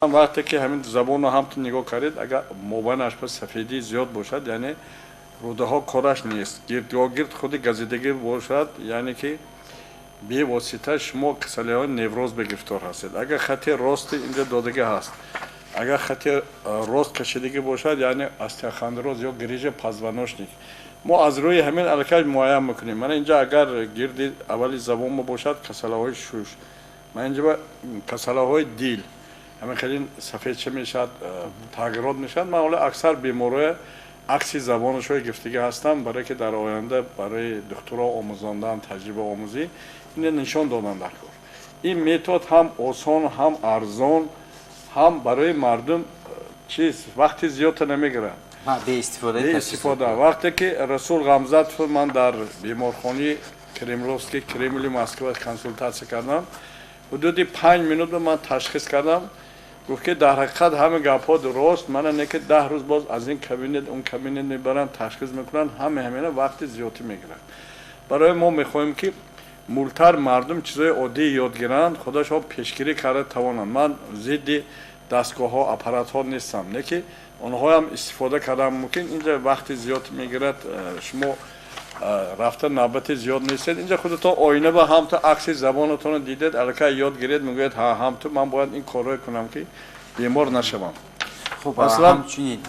Вақте ки ҳамин забонро ҳамту нигоҳ кардед, агар мобайнаш ба сафедӣ зиёд бошад, яъне рӯдаҳо кораш нест, гирдогирд худи газидагӣ бошад, яъне ки бевосита шумо касалиҳои невроз ба гирифтор ҳастед. Агар хати рости инҷа додагӣ ҳаст, агар хати рост кашидагӣ бошад, яъне остеохондроз ё грыжа позвоночник. Мо аз рӯи ҳамин аллакай муайян мекунем. Мана инҷа агар гирди аввали забонмо бошад, касалиҳои шуш, мана инҷа касалиҳои дил, ҳамин хеле сафедча мешавад, тағйирот мешавад. Ман ҳоло аксар беморҳоя акси забонашҳои гирифтагӣ ҳастам, барое ки дар оянда барои духтурҳо омӯзондан, таҷрибаомӯзӣ ина нишон додан дар кор. Ин метод ҳам осон, ҳам арзон, ҳам барои мардум чиз вақти зиёдта намегирад. Беистифода. Вақте ки Расул Ғамзатов ман дар беморхонаи Кремловский Кремли Москва консултатсия кардам, ҳудуди 5 минут ман ташхис кардам. Гуфт, ки дар ҳақиқат ҳама гапҳо дуруст, мана не ки 10 рӯз боз аз ин кабинет, он кабинет мебаранд, ташхис мекунанд, ҳама ҳамина вақти зиёдтӣ мегирад. Барои мо мехоҳем, ки мултар мардум чизои оддӣ ёд гиранд, худашон пешгирӣ карда тавонанд. Ман зидди дастгоҳҳо, аппаратҳо нестам, не ки онҳоям истифода кардан мумкин. Инҷа вақти зиёд мегирад, шумо рафта навбати зиёд нестед. Инҷа худатон оина ба ҳамту акси забонатонро дидед, аллакай ёд гиред, мегӯяд: ҳа, ҳамту ман бояд ин корро кунам, ки бемор нашавам. Хуб, ҳамчунин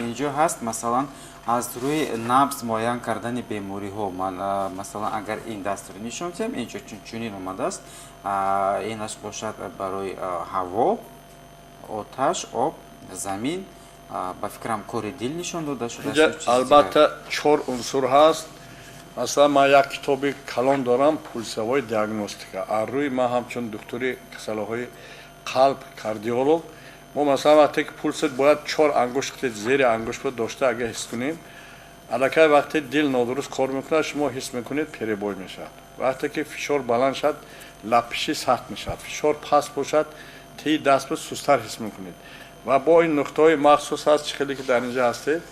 инҷо ҳаст, масалан, аз рӯи набз муайян кардани бемориҳо. Ман, масалан, агар ин дастро нишон диҳам, инҷо чунин омадааст: инаш бошад барои ҳаво, оташ, об, замин, ба фикрам, кори дил нишон дода шудааст. Албатта, чор унсур ҳаст. Масалан, ман як китоби калон дорам, пульсовой диагностика. Аз рӯи ман ҳамчун духтури касалиҳои қалб, кардиолог, мо, масалан, вақте ки пулсет бояд чор ангушт зери ангушт дошта, агар ҳис кунем, аллакай вақте дил нодуруст кор мекунад, шумо ҳис мекунед, перебой мешавад. Вақте ки фишор баланд шавад, лаппиши сахт мешавад, фишор паст бошад, тии даст сустар ҳис мекунед. Ва бо ин нуқтаҳои махсус ҳаст, чӣ хеле ки дар инҷа ҳастед,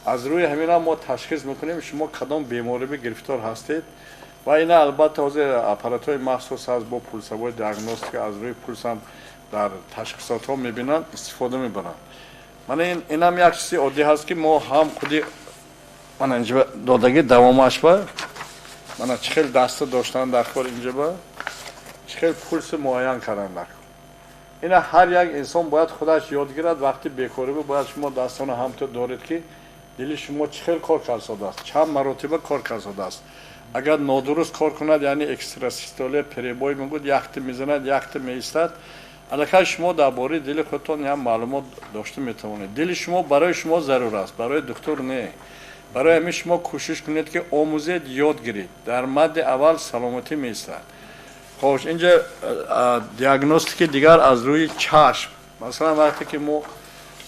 аз рӯи ҳамина мо ташхис мекунем, шумо кадом беморӣ гирифтор ҳастед. Ва ина, албатта, ҳозир аппаратҳои махсус ҳаст бо пульсовой диагностика, аз рӯи пулсам дар ташхисотҳо мебинанд, истифода мебаранд. Мана инам як чизи оддӣ ҳаст, ки мо ҳам худи мана инҷа додагӣ давомаш ба мана чӣ хел даста доштан дар кор, инҷа ба чӣ хел пулси муайян кардан дар кор. Ина ҳар як инсон бояд худаш ёд гирад. Вақти бекорӣ бояд шумо дастона ҳамту доред, ки дили шумо чӣ хел кор кардааст, чанд маротиба кор кардааст. Агар нодуруст кор кунад, яъне экстрасистолия, перебой мегӯяд, якта мезанад, якта меистад, аллакай шумо дар бораи дили худтон ям маълумот дошта метавонед. Дили шумо барои шумо зарур аст, барои духтур не. Барои ҳамин шумо кӯшиш кунед, ки омӯзед, ёд гиред. Дар мадди аввал саломатӣ меистад. Хош, инҷа диагностики дигар аз рӯи чашм. Масалан, вақте ки мо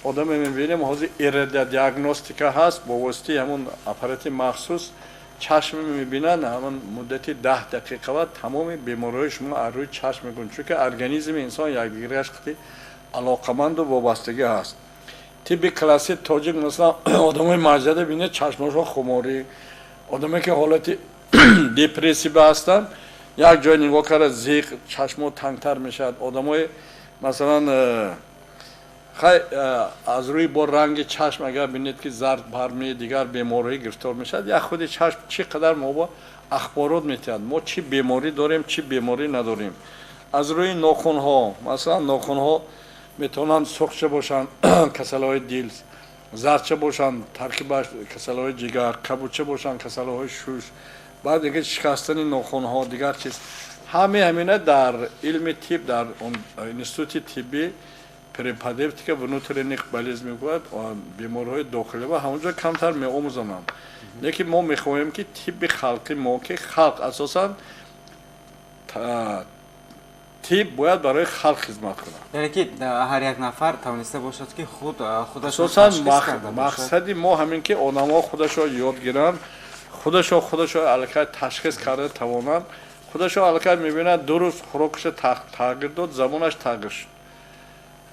одаме мебинем, ҳозир ирида диагностика ҳаст, бо воситаи ҳамун аппарати махсус чашм мебинанд, ҳамон муддати 10 дақиқа тамоми бемориҳои шумо аз рӯи чашм мекунанд, чунки организми инсон якдигараш қати алоқаманду вобастагӣ ҳаст. Тибби классик тоҷик, масалан, одамои маҷзада бинед, чашмошон хуморӣ, одаме ки ҳолати депрессия ҳастанд, як ҷой нигоҳ карда, зиқ, чашмо тангтар мешавад. Одамои, масалан, хай, аз рӯи бо ранги чашм агар бинед, ки зард барми, дигар бемориҳо гирифтор мешавад. Як худи чашм чӣ қадар мо бо ахборот метиҳад, мо чӣ беморӣ дорем, чӣ беморӣ надорем. Аз рӯи нохунҳо, масалан, нохунҳо метавонанд сурхча бошанд, касалиҳои дил, зардча бошанд, таркибаш касалиҳои ҷигар, кабудча бошанд, касалиҳои шуш, баъд дига шикастани нохунҳо, дигар чиз. Ҳамаи ҳамина дар илми тиб, дар институти тиббӣ пропедевтика внутренних болезней мегӯяд, бемориҳои дохилӣ, ва ҳамонҷо камтар меомӯзонанд. Лекин мо мехоҳем, ки тибби халқи мо, ки халқ асосан тиб бояд барои халқ хизмат кунад. Яъне ки ҳар як нафар тавониста бошад, ки худ худаш Асосан мақсади мо ҳамин, ки одамҳо худашро ёд гиранд, худашо худашо аллакай ташхис карда тавонанд. Худашо аллакай мебинад, дуруст хӯрокаша тағйир дод, забонаш тағйир шуд,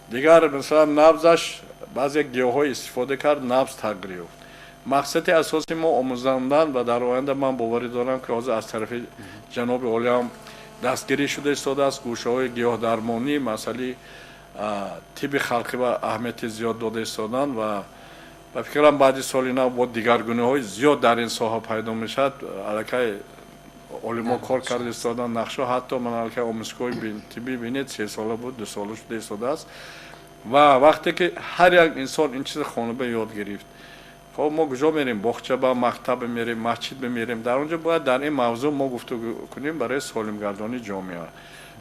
дигар, масалан, набзаш, баъзе гиёҳҳо истифода кард, набз тағйир ёфт. Мақсади асоси мо омӯзондан ва дар оянда ман боварӣ дорам, ки ҳозир аз тарафи ҷаноби олиам дастгирӣ шуда истодааст гӯшаҳои гиёҳдармонӣ, масъалаи Тибби халқӣ ба аҳамияти зиёд дода истоданд ва ба фикрам, баъди соли нав бо дигаргуниҳои зиёд дар ин соҳа пайдо мешавад. Аллакай олимо кор карда истоданд, нақшо, ҳатто ман аллакай омӯзгоҳи тиббӣ, бинед, 3 сола буд, 2 сола шуда истодааст. Ва вақте ки ҳар як инсон ин чизи хонаба ёд гирифт, хоб, мо куҷо мерем? Боғча ба, мактаб мерем, масҷид мерем, дар он ҷо бояд дар ин мавзӯъ мо гуфтугӯ кунем барои солимгардонии ҷомеа.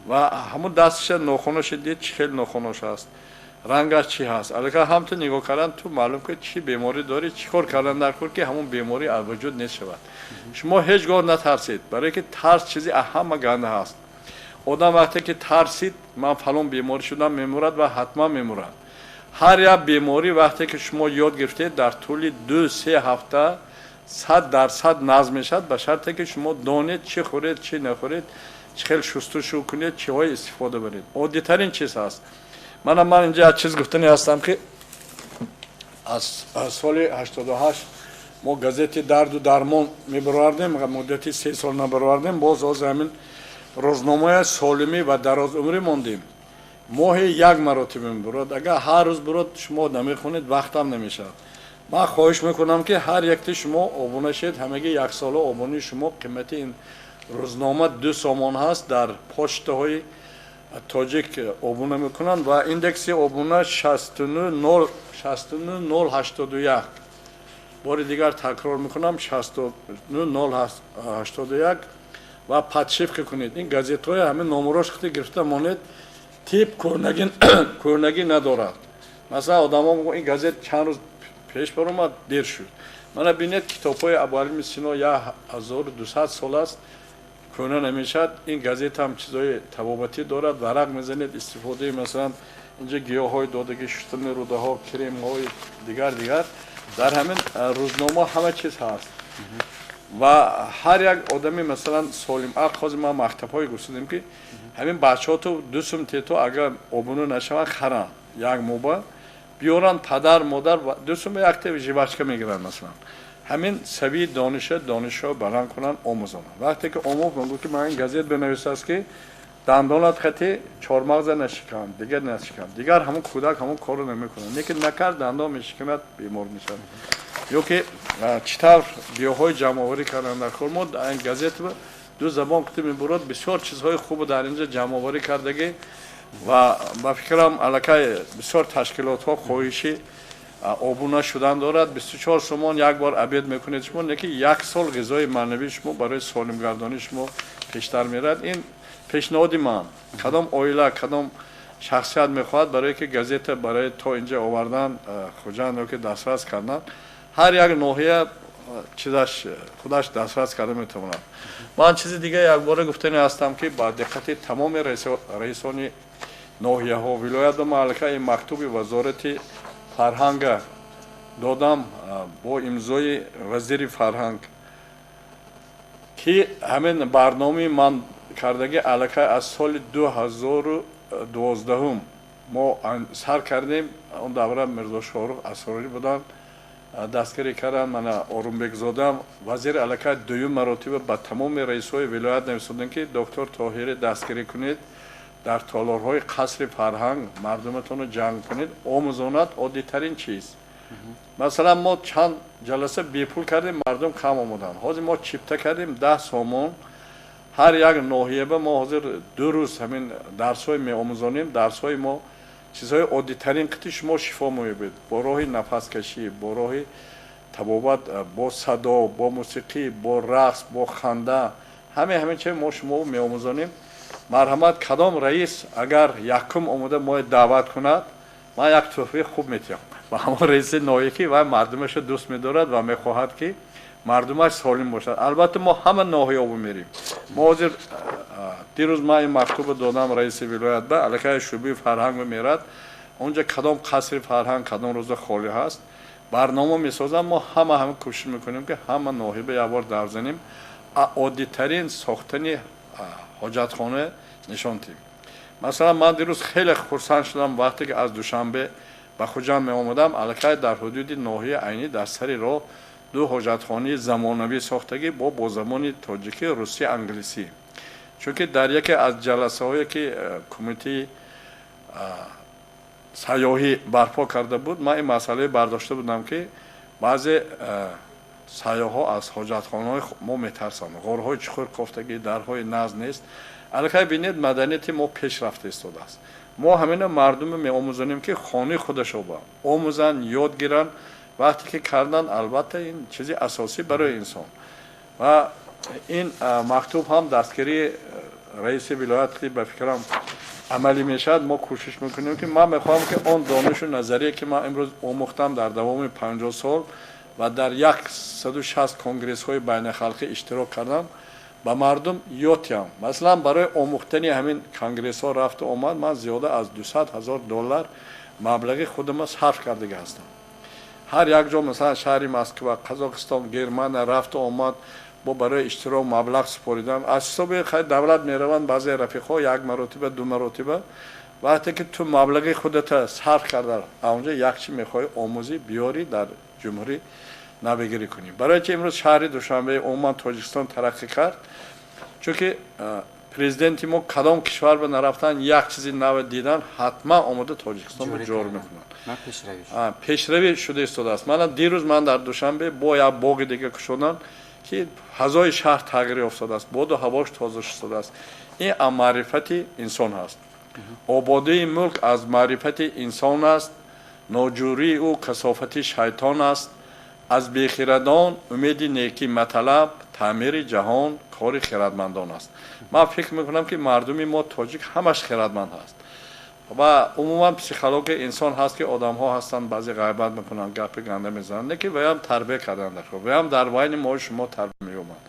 Ва ҳамун дастша нохуноша дид, чӣ хел нохунош аст, рангаш чӣ ҳаст, аллакай ҳам ту нигоҳ кардан, ту маълум ки чӣ беморӣ дорӣ, чӣ кор кардан дар кор, ки ҳамун беморӣ аз вуҷуд нест шавад. Шумо ҳеҷ гоҳ натарсед, барое ки тарс чизи ҳама ганда ҳаст. Одам вақте ки тарсид, ман фалон беморӣ шудам, мемурад ва ҳатман мемурад. Ҳар як беморӣ, вақте ки шумо ёд гирифтед, дар тӯли 2-3 ҳафта 100% назм мешавад, ба шарте ки шумо донед чӣ хӯред, чӣ нахӯред, чӣ хел шустушу кунед, чиҳое истифода баред. Оддитарин чиз ҳаст. Мана, ман инҷа як чиз гуфтани ҳастам, ки аз соли 88 мо газети «Дарду дармон» мебаровардем, муддати 3 сол набаровардем. Боз ҳозир ҳамин рӯзномаи «Солимӣ ва дарозумрӣ» мондем, моҳи як маротиба мебурад. Агар ҳар рӯз бурод, шумо намехонед, вақтам намешавад. Ман хоҳиш мекунам, ки ҳар якти шумо обуна шед. Ҳамаги яксола обунаи шумо, қимати ин рӯзнома 2 сомон ҳаст. Дар почтаҳои тоҷик обуна мекунанд ва индекси обуна 69081. Бори дигар такрор мекунам: 69081. Ва подшивка кунед ин газетҳои, ҳамин номерош хати гирифта монед. Тип кӯрнагӣ надорад. Масалан, одамо ин газет чанд рӯз пеш баромад, дер шуд. Мана бинед, китобҳои Абуалими Сино 1200 сол аст, кӯна намешавад. Ин газета ҳам чизҳои табобатӣ дорад. Варақ мезанед, истифодаи, масалан, инҷа гиёҳҳои додагӣ, шустани рӯдаҳо, кремҳои дигар дигар. Дар ҳамин рӯзнома ҳама чиз ҳаст. Ва ҳар як одами, масалан, солим ақл, ҳозир ман мактабҳое гуфтадем, ки ҳамин бачаҳото 2 сум тето, агар обуна нашаванд, харанд, як моба биёранд, падар модар 2 сум якта жвачка мегиранд. Масалан, ҳамин савии дониша, донишҳо баланд кунанд, омӯзонанд. Вақте ки омӯхт, мегӯ ки ман ин газет бинависааст, ки дандонат хати чормағза нашикан, дигар нашикан, дигар ҳамун кӯдак ҳамун корро намекунад. Лекин накард, дандон мешиканад, бемор мешавад. Ё ки чӣ тавр гиёҳҳои ҷамъоварӣ кардан дар кор. Мо ин газет ду забон қити мебурад, бисёр чизҳои хубо дар инҷа ҷамъоварӣ кардагӣ. Ва ба фикрам, аллакай бисёр ташкилотҳо хоҳиши обуна шудан дорад. 24 сомон як бор обед мекунед шумо, не ки як сол ғизои маънавии шумо барои солимгардонии шумо пештар меравад. Ин пешниҳоди ман. Кадом оила, кадом шахсият мехоҳад, барое ки газета барои то инҷа овардан, Хуҷанд ё ки дастрас кардан, ҳар як ноҳия чизаш худаш дастрас карда метавонад. Ман чизи дига якбора гуфтани ҳастам, ки ба диққати тамоми раисони ноҳияҳо, вилоят, ба аллакай ин мактуби Вазорати фарҳанга додам бо имзои вазири фарҳанг, ки ҳамин барномаи ман кардагӣ аллакай аз соли 2012-ум мо сар кардем. Он давра Мирзо Шоҳрух Асрорӣ буданд, дастгирӣ карданд. Мана, Орумбекзодам вазир, аллакай дуюм маротиба ба тамоми раисҳои вилоят нависодем, ки доктор Тоҳире дастгирӣ кунед, дар толорҳои қасри фарҳанг мардуматонро ҷамъ кунед, омӯзонад. Оддитарин чиз, масалан, мо чанд ҷаласа бепул кардем, мардум кам омаданд. Ҳозир мо чипта кардем, 10 сомон ҳар як ноҳияба. Мо ҳозир 2 рӯз ҳамин дарсҳои меомӯзонем. Дарсҳои мо чизҳои оддитарин қити шумо шифо меёбед: бо роҳи нафаскашӣ, бо роҳи табобат, бо садо, бо мусиқӣ, бо рақс, бо ханда. Ҳаме ҳамин чи мо шумо меомӯзонем. Марҳамат, кадом раис агар якум омода моя даъват кунад, ман як тӯҳфаи хуб метиҳам ба ҳамон раиси ноҳия, ки вай мардумашро дӯст медорад ва мехоҳад, ки мардумаш солим бошад. Албатта, мо ҳама ноҳияҳо мерем. Мо ҳозир, дирӯз ман ин мактубро додам раиси вилоят ба, аллакай шӯъбаи фарҳанг мерад. Онҷа кадом қасри фарҳанг кадом рӯза холӣ ҳаст, барнома месозам. Мо ҳама ҳама кӯшиш мекунем, ки ҳама ноҳия ба як бор дар занем, оддитарин сохтани ҳоҷатхона нишон диҳем. Масалан, ман дирӯз хеле хурсанд шудам, вақте ки аз Душанбе ба Хуҷанд меомадам, аллакай дар ҳудуди ноҳияи Айнӣ дар сари роҳ ду ҳоҷатхонаи замонавӣ сохтагӣ бо забони тоҷикӣ, русӣ, англисӣ. Чунки дар яке аз ҷаласаҳое, ки кумитаи Сайёҳӣ барпо карда буд, ман ин масъалае бардошта будам, ки баъзе сайёҳҳо аз ҳоҷатхонаҳои мо метарсанд, ғорҳои чуқур кофтагӣ, дарҳои наз нест. Аллакай бинед, маданияти мо пеш рафта истодааст. Мо ҳамина мардуме меомӯзонем, ки хонаи худашо ба омӯзанд, ёд гиранд. Вақте ки кардан, албатта, ин чизи асосӣ барои инсон. Ва ин мактуб ҳам дастгирии раиси вилоят, ки ба фикрам, амалӣ мешавад. Мо кӯшиш мекунем, ки ман мехоҳам, ки он донишу назарие, ки ман имрӯз омӯхтам дар давоми 50 сол ва дар 160 конгрессҳои байнахалқӣ иштирок кардам, ба мардум ёд диҳам. Масалан, барои омӯхтани ҳамин конгрессҳо, рафту омад, ман зиёда аз 200 000 доллар маблағи худама сарф кардага ҳастам. Ҳар як ҷо, масалан, шаҳри Москва, Қазоқистон, Германия рафту омад, бо барои иштирок маблағ супоридан аз ҳисоби давлат мераванд. Баъзе рафиқҳо як маротиба, ду маротиба. Вақте ки ту маблағи худата сарф карда, онҷо як чи мехоҳӣ омӯзӣ, биёрӣ, дар ҷумҳурӣ навигирӣ кунӣ. Барои чи имрӯз шаҳри Душанбе, умуман Тоҷикистон тараққӣ кард? Чунки президенти мо кадом кишвар ба нарафтан, як чизи наве дидан, ҳатман омода Тоҷикистон ба ҷор мекунанд. Пешравӣ шуда истодааст. Мана, дирӯз ман дар Душанбе бо як боғи дига кушодам, ки фазои шаҳр тағйир ёфтадааст, боду ҳавош тоза шудааст. Ин аз маърифати инсон ҳаст. Ободии мулк аз маърифати инсон аст, ноҷурии ӯ касофати шайтон аст. Аз бехирадон умеди некӣ маталаб, таъмири ҷаҳон кори хирадмандон аст. Ман фикр мекунам, ки мардуми мо, тоҷик, ҳамаш хирадманд ҳаст. Ва умуман психологияи инсон ҳаст, ки одамҳо ҳастанд, баъзе ғайбат мекунанд, гапи ганда мезананд, не ки ваям тарбия карданд, ваям дар байни мои шумо тарбия меёбанд.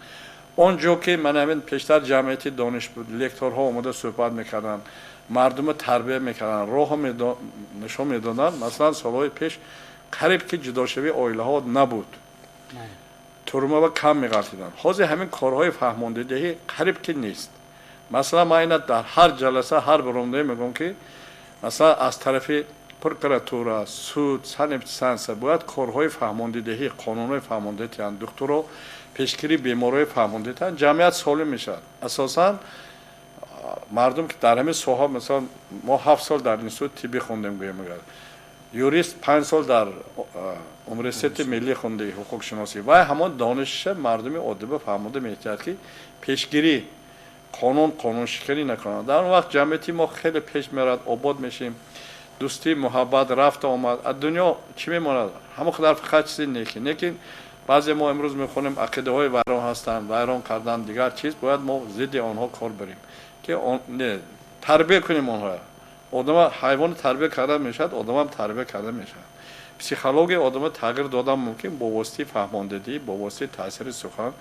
Он ҷо ки ман ҳамин пештар ҷамъияти дониш буд, лекторҳо омода суҳбат мекарданд, мардумо тарбия мекарданд, роҳо нишон медоданд. Масалан, солҳои пеш қариб ки ҷудошавии оилаҳо набуд, турмава кам меғалтиданд. Ҳозир ҳамин корҳои фаҳмондадиҳӣ қариб ки нест. Масалан, ман ина дар ҳар ҷаласа, ҳар баромадае мегӯям, ки масалан, аз тарафи прокуратура, суд, санэпидстансия бояд корҳои фаҳмондидиҳӣ, қонунҳои фаҳмондадиҳанд, духтуро пешгирии бемориҳои фаҳмондидиҳанд, ҷамъият солим мешавад. Асосан мардум, ки дар ҳамин соҳа, масалан, мо 7 сол дар институти тиббӣ хондем, гӯем, агар юрист 5 сол дар университети миллӣ хонди ҳуқуқшиносӣ, вай ҳамон донишша мардуми оддиба фаҳмода метиҳад, ки пешгирӣ, қонун, қонуншиканӣ накунанд. Дар он вақт ҷамъияти мо хеле пеш меравад, обод мешем, дӯстӣ, муҳаббат, рафту омад. Аз дунё чӣ мемонад? Ҳамон қадар фақат чизи неки. Лекин баъзе мо имрӯз мехонем, ақидаҳои вайрон ҳастанд, вайрон кардан, дигар чиз. Бояд мо зидди онҳо кор барем, ки не, тарбия кунем онҳоя. Одама ҳайвони тарбия карда мешавад, одамам тарбия карда мешавад. Психологияи одама тағйир додан мумкин бо воситаи фаҳмондадӣ, бо воситаи таъсири сухан,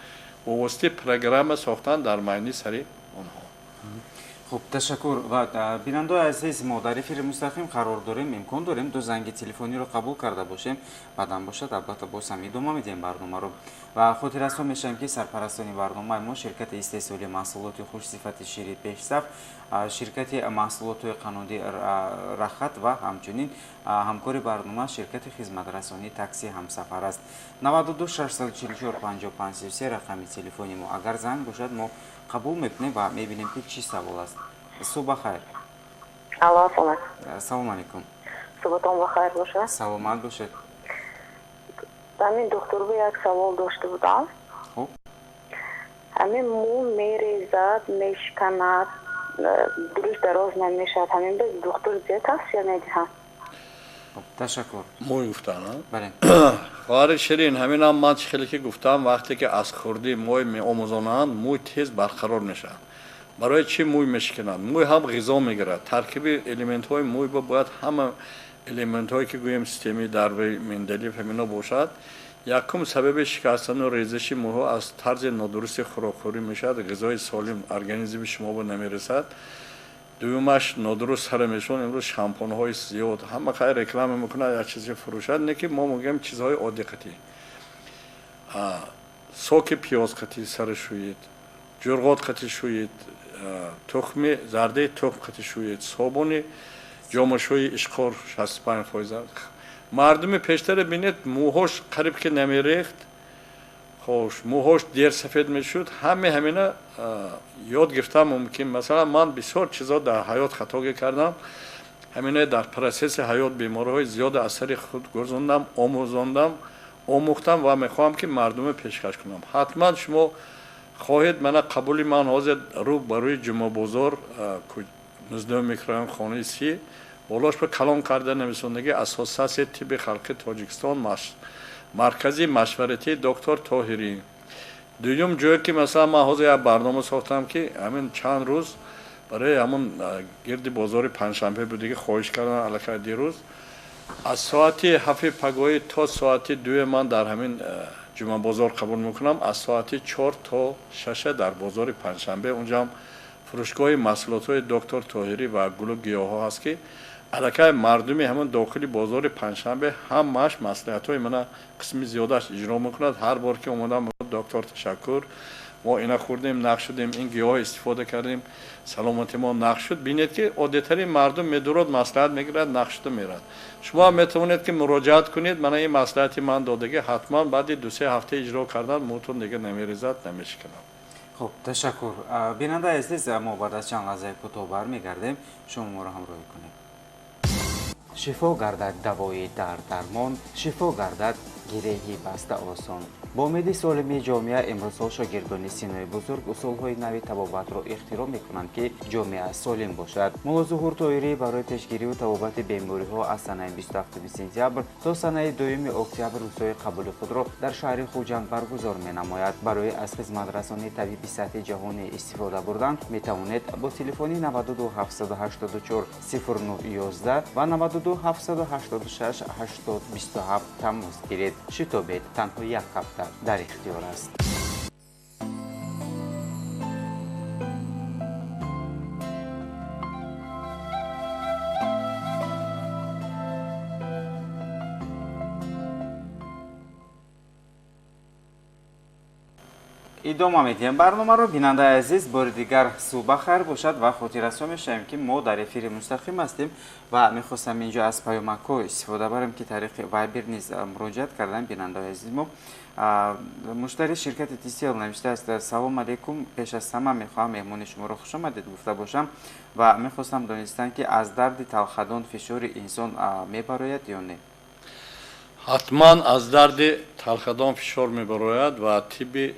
бо воситаи программа сохтан дар майни сари онҳо. Хуб, ташаккур. Ва бинандаои азиз, мо дар эфири мустақим қарор дорем, имкон дорем ду занги телефониро қабул карда бошем, баъдан бошад, албатта, боз ҳам идома медиҳем барномаро. Ва хотиррасон мешавем, ки сарпарастони барномаи мо ширкати истеҳсоли маҳсулоти хушсифати шири пешсаф, ширкати маҳсулотҳои қаннодӣ Рахат ва ҳамчунин ҳамкори барнома ширкати хизматрасонии такси Ҳамсафар аст. 92 644 55 33 рақами телефони мо. Агар занг бошад, мо қабул мекунем ва мебинем, ки чӣ савол аст. Субҳ бахайр. Алло, салом. Салому алайкум. Субҳатон бахайр бошад. Саломат бошед. Ҳамин духтурбу як савол дошта будам. Хуб. Ҳамин мӯ мерезад, мешиканад, дуруст дароз намешавад. Ҳамин ба духтур зиёд тавсия медиҳам. Ташаккур. Мӯй гуфтан? Бале. Хоҳари ширин, ҳаминам ман чӣ хеле ки гуфтам, вақте ки аз хурдӣ мӯй меомӯзонанд, мӯй тез барқарор мешавад. Барои чӣ мӯй мешиканад? Мӯй ҳам ғизо мегирад. Таркиби элементҳои мӯй бояд ҳама элементҳое, ки гӯем, системаи Дарвин, Менделев, ҳамино бошад. Якум сабаби шикастану резиши мӯйҳо аз тарзи нодурусти хӯрокхӯрӣ мешавад. Ғизои солим организми шумо намерасад. Дуюмаш, нодуруст сара мешаванд. Имрӯз шампунҳои зиёд, ҳама хай реклама мекунад, як чизе фурӯшад. Не ки мо мегӯем, чизҳои оддӣ қатӣ, соки пиёз қатӣ сара шӯед, ҷурғот қатӣ шӯед, тухми зардаи тухм қатӣ шӯед, собуни ҷомашӯи ишқор 65%. Мардуми пештара бинед, мӯҳош қариб ки намерехт, хош, мӯҳош дер сафед мешуд. Ҳаме ҳамина ёд гирифтан мумкин. Масалан, ман бисёр чизо дар ҳаёт хатогӣ кардам. Ҳамине дар процесси ҳаёт бемориҳои зиёд аз сари худ гузондам, омӯзондам, омӯхтам ва мехоҳам ки мардуме пешкаш кунам. Ҳатман шумо хоҳед мана қабули ман ҳозир рӯ ба рӯи Ҷумъабозор, 19 микрорайон, хонаи 30, болош ба калон карда нависондагӣ Ассотсиатсияи тибби халқи Тоҷикистон, маркази машваратии доктор Тоҳирӣ. Дуюм ҷое ки масалан ман ҳозир як барнома сохтам, ки ҳамин чанд рӯз барои ҳамун гирди бозори Панҷшанбе будиги хоҳиш кардан аллакай дирӯз аз соати 7 пагоҳӣ то соати 2 ман дар ҳамин Ҷумъабозор қабул мекунам, аз соати 4 то 6 дар бозори Панҷшанбе. Унҷаам фурӯшгоҳи маҳсулотҳои доктор Тоҳирӣ ва гулу гиёҳҳо ҳаст, ки аллакай мардуми ҳамон дохили бозори Панҷшанбе ҳамааш маслиҳатҳои мана қисми зиёдаш иҷро мекунад. Ҳар бор ки омадам, доктор ташаккур, мо ина хӯрдем, нақ шудем, ин гиёҳ истифода кардем, саломати мо нақ шуд. Бинед ки оддитарин мардум медурод, маслиҳат мегирад, нақ шуда мерад. Шумо ҳам метавонед ки муроҷиат кунед, мана ин маслиҳати ман додагӣ ҳатман баъди 2-3 ҳафта иҷро кардан мӯтон дига намерезад, намешиканад. Хуб, ташаккур. Бинандаи азиз, мо баъд аз чанд лаҳзаи кӯтоҳ бармегардем, шумо моро ҳамроҳӣ кунед. Шифо гардад давои дард дармон, шифо гардад гиреҳи баста осон. Бо умеди солимии ҷомеа имрӯзҳо шогирдони Синои бузург усулҳои нави табобатро ихтироъ мекунанд, ки ҷомеа солим бошад. Мулло Зуҳур Тоҳирӣ барои пешгириву табобати бемориҳо аз санаи 27 сентябр то санаи 2 октябр рӯзҳои қабули худро дар шаҳри Хуҷанд баргузор менамояд. Барои аз хизматрасонии табиби сатҳи ҷаҳонӣ истифода бурдан метавонед бо телефони 92 784 09 11 ва 92 786 80 27 тамос гиред. Шитобед, танҳо як ҳафта дар ихтиёр аст. Идома медиҳем барномаро. Бинандаи азиз, бори дигар субҳ бахайр бошад ва хотиррасон мешавем, ки мо дар эфири мустақим ҳастем ва мехостам инҷо аз паёмакҳо истифода барем, ки тариқи Вайбер низ муроҷиат кардан бинандаҳои азиз мо. Муштари ширкати Тисел навиштааст: салом алейкум, пеш аз ҳама мехоҳам меҳмони шуморо хушомадед гуфта бошам ва мехостам донистан, ки аз дарди талхадон фишори инсон мебарояд ё не? Ҳатман аз дарди талхадон фишор мебарояд ва тибби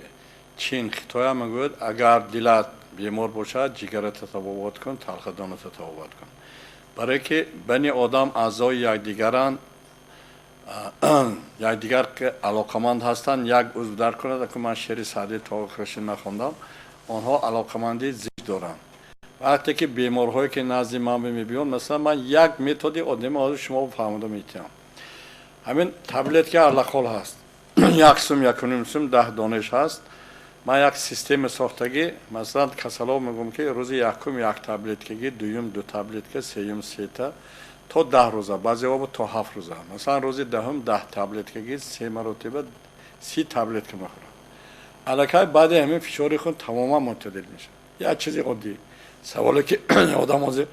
Чин, Хитоя мегӯяд, агар дилат бемор бошад, ҷигарата табобат кун, талхадоната табобат кун. Барое ки бани одам аъзои якдигаранд, якдигар алоқаманд ҳастанд, як узв дард кунад. Аку ман шеъри Саъдии то охираши нахондам, онҳо алоқамандии зич доранд. Вақте ки беморҳое ки назди ман мебиёнд, масалан ман як методи оддима ҳозир шумо фаҳмода метиҳам. Ҳамин таблетка арлақол ҳаст, 1 сум, 1.5 сум, 10 донеш ҳаст. Ман як система сохтагӣ, масалан касало мегӯм, ки рӯзи якум як таблеткагӣ, дуюм 2 таблетка, сеюм 3 то 10 рӯза, баъзеҳо то 7 рӯза. Масалан рӯзи даҳум 10 таблеткагӣ, 3 маротиба 30 таблетка мехӯрам. Аллакай баъди ҳамин фишори хун тамоман мӯътадил мешавад. Як чизи оддӣ. Саволе ки одам ҳозир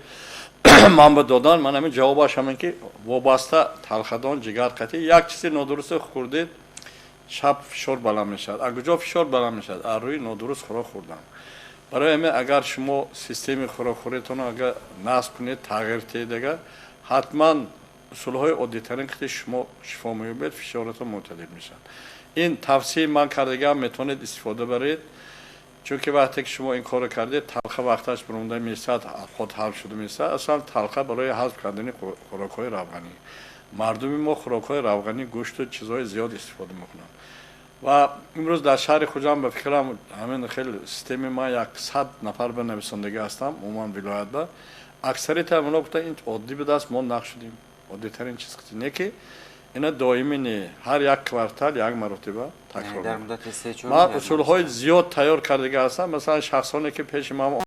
ман ба додан, ман ҳамин ҷавобаш ҳамин ки вобаста талхадон, ҷигар қатъӣ як чизи нодурусте хӯрдед, шаб фишор баланд мешавад. Аз куҷо фишор баланд мешавад? Аз рӯи нодуруст хӯрок хӯрдан. Барои ҳамин агар шумо системаи хӯрокхӯриятонро агар насб кунед, тағйир диҳед, агар ҳатман усулҳои оддитарин қити шумо шифо меёбед, фишоратон мӯътадил мешавад. Ин тавсияи ман кардагиам метавонед истифода баред, чунки вақте ки шумо ин корро кардед, талха вақташ баромада мешавад, худ ҳал шуда мешавад. Аслан талха барои ҳазм кардани хӯрокҳои равғанӣ. Мардуми мо хӯрокҳои равғанӣ, гӯшту чизҳои зиёд истифода мекунанд. Ва имрӯз дар шаҳри Хуҷанд ба фикрам ҳамин хел системи ман 100 нафар ба нависондагӣ ҳастам, умуман вилоятба. Аксарияти ҳамонҳо гуфтанд ин оддӣ будааст, мо нақ шудем. Оддитарин чиз не ки ина доимӣ не, ҳар як квартал як маротиба такрор. Дар муддати се-чор Ман усулҳои зиёд тайёр кардагӣ ҳастам. Масалан шахсоне ки пеши ман